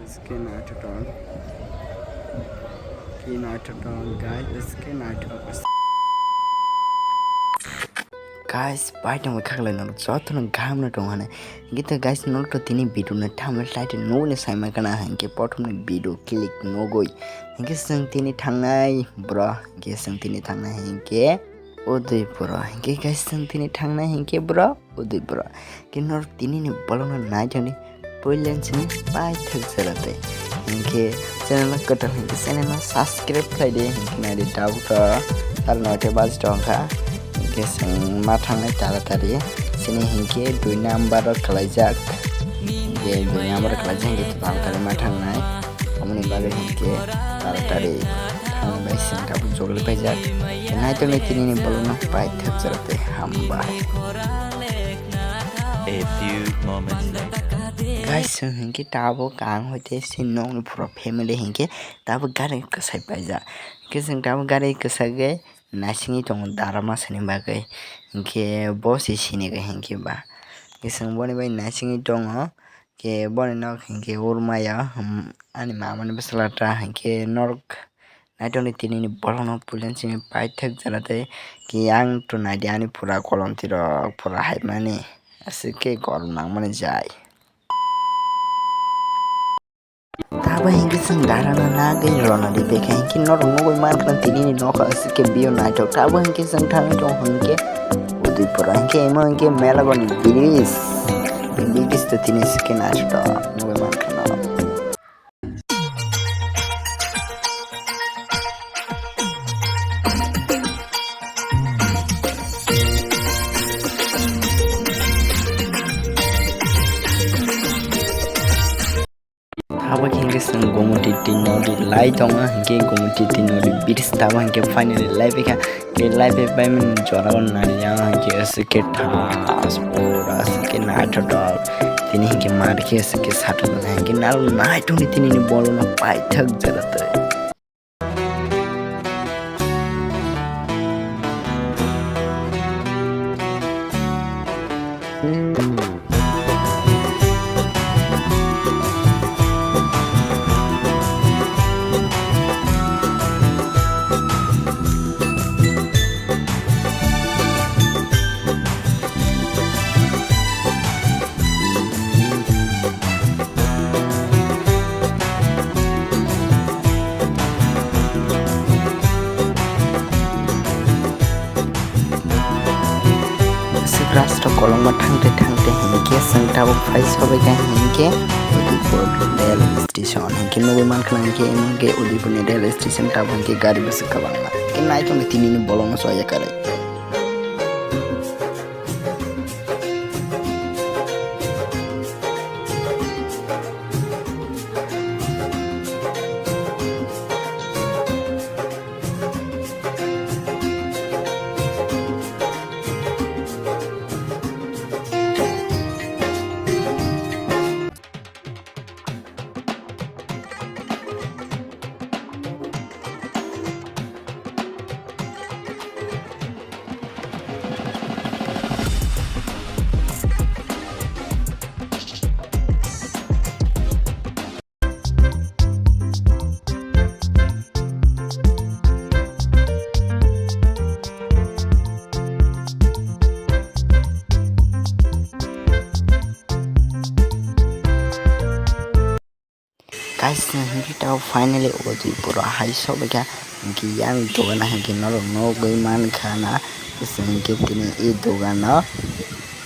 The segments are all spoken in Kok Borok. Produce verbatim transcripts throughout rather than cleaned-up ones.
Skin Autoton. Skin Autoton, guys, Skin Autoton. Guys, bai tongwi khaklai norok jotono gahamno tong hwnwi. Hinkhe to guys, norok to tini video no thumbnail title nugwi saima kana hinkhe pothomni video click nugwi. Hinkhe chwng tini thangnai bro, hinkhe chwng tini thangnai hinkhe Udaipuro. Hinkhe guys, chwng tini thangnai hinkhe bro Udaipuro. Hinkhe norok tini ni vlog no naithokni puilen sini paithak jora tei. Hinkhe channel no kwtal hinkhe channel no subscribe khlai di, hinkhe naidi tabuk to sare noita baji tongkha. Hinkhe chwng ma thangnai taratari. Chini hinkhe dui number o khlaijak. Hinkhe dui number o khlaijak hinkhe taratari ma thangnai. Omoni bagwi hinkhe taratari thangbai chwng tabuk jogli paijak. Naitokni tini ni vlog no paithak jora tei hambai. A few moments later. Guys, chwng hinkhe tabuk ang hoite si nokni pura family hinkhe tabuk gari kwsai paijak. Hinkhe chwng tabuk gari kwsagwi naisingwi tongo dara masani bagwi. Hinkhe bo se sinigwi hinkhe ba. Hinkhe chwng boni bai naisingwi tongo. Hinkhe boni nok hinkhe urmaya, hmm, ani mamani bwsala ta hinkhe norok naitokni tini ni vlog no puilen sini paithak jora tei. Hinkhe ang to naidi ani pura kolom tirok pura haimani. Aswk khe gorom nangmani jai. Tabo hinkhe chwng dara no nagwi rwna di bekha hinkhe norok nugwi mankha tini ni nokha aswk khe view naithok. Tabo hinkhe chwng thangwi tongo hinkhe Udaipur hinkhe imo hinkhe Melagoni bridge. Bridge to tini aswk khe naithok nugwi mankha norok. Abo hinkhe chwng Gomoti twi nodi lai tongo, hinkhe Gomoti twi nodi bridge tabo hinkhe finally lai paikha. Tei lai pai paimani jora o nani ang hinkhe aswk khe thas pura aswk khe naithotok. Tini hinkhe mar khe aswk khe satok nai hinkhe nal naitokni tini ni bolo no paithak jora twi. Aswk rasta kolokma thangte thangte hinkhe chwng tabuk phai sobaikha hinkhe Udaipur rail station hinkhe nugwi mankha hinkhe emo hinkhe Udaipurni rail station tabuk hinkhe gari bwswk kwbangma hinkhe naitongni tinini bolongno soya kwrwi. Guys, chwng hinkhe tabuk finally Udaipur o hai sobaikha, hinkhe yang dogano hinkhe norok nugwi mankha na, chwng hinkhe tini e dogano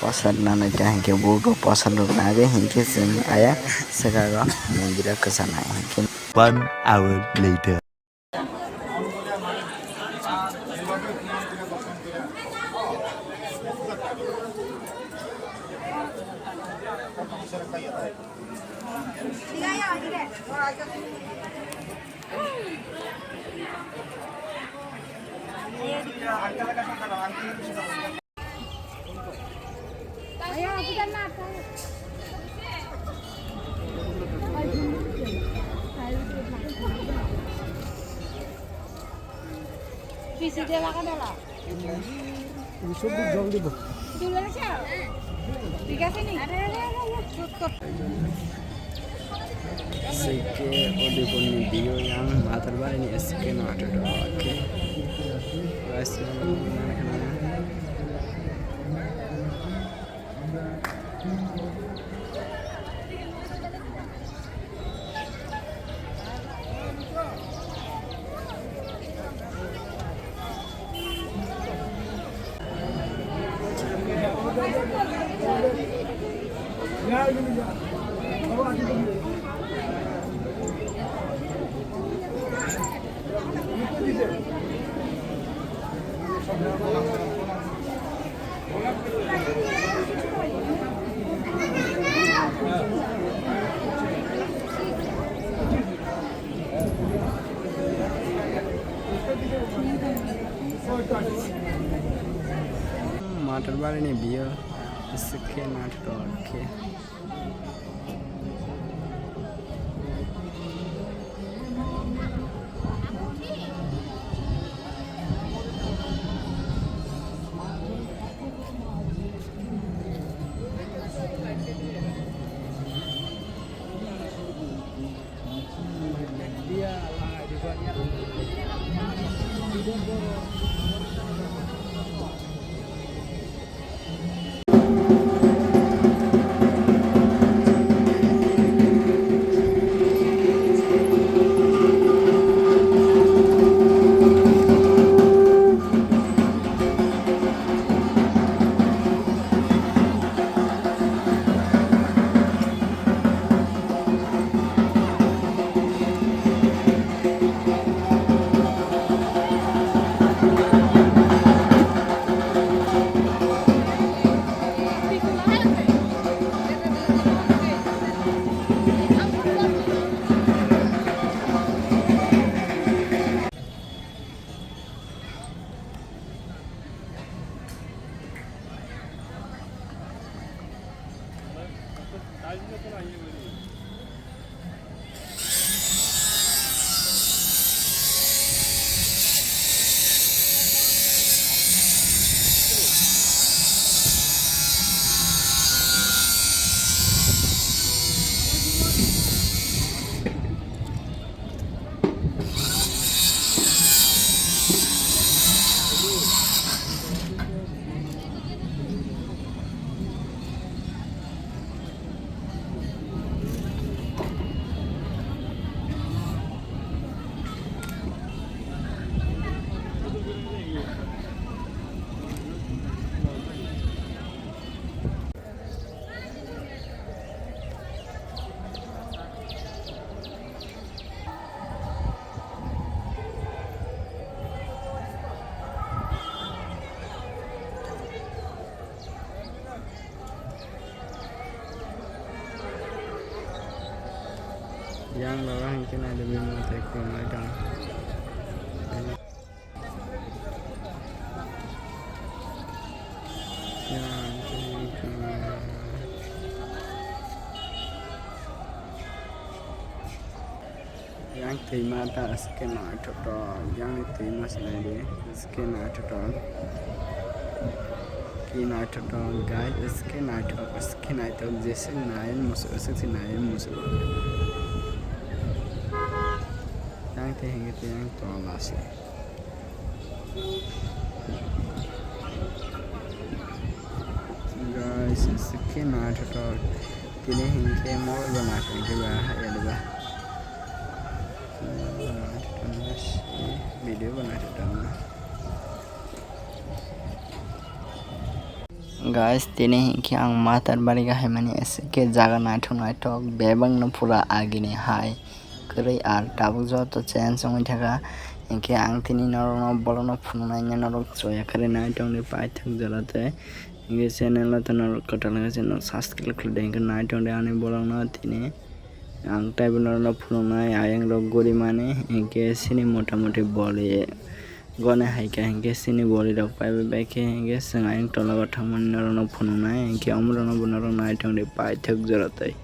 posad nanai ta hinkhe bugo posad rok nagwi hinkhe chwng aya swkang o mondir o kwchana hinkhe. One hour later. S K Udaipur ni view yang Matarbari ni S K no athuto. Okay. Guys, Matarbari ni view, S K Nathok khe. Yang lora hingke nai de bini tei khulumnai tong. Yang tei khulumnai. Yang twima ta S K naithotok, yang ni twima se nai di, S K naithotok. Ki naithotok, guys, S K naithok, S K naithok, jeswk nai musu, jeswk se nai musu. Yang twi hingke twi yang tola se. Guys, jeswk se naithotok. Tini hingke mobile bo naithok khe ba haya diba. Video bo naithok tongma. Guys, tini hingke ang Matarbari ga haimani S K jaga naithok naithok bebak no pura agini hai kwrwi ar tabuk joto change wngwi thaka. Hingke ang tini norok no bolong no phunuknai norok choya kwrwi naithok ni paithak jora tei. Hingke channel o to norok kwtal wngkha se norok subscribe khlai de hingke naithok de ani bolong no tini. Ang teibo norokno phunuknai ayang rok gorimani, hinkhe chini motamoti boli goni hai khe hinkhe chini boli rok paibai bai khe hinkhe chwng ayang tola o thangmani norokno phunuknai, hinkhe omorokno bo norok naithok di paithak jora tei.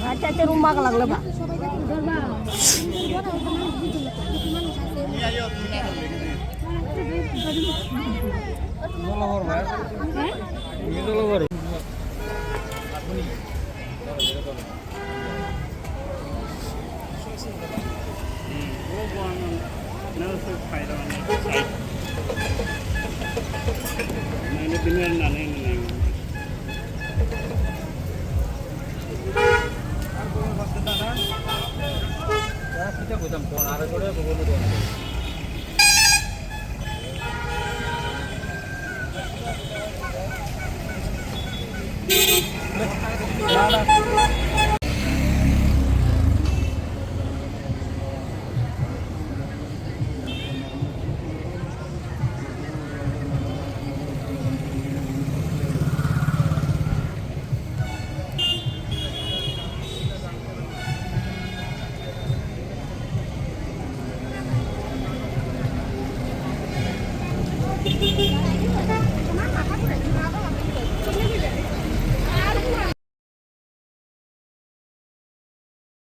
Acha, acha, room bak lagla ba.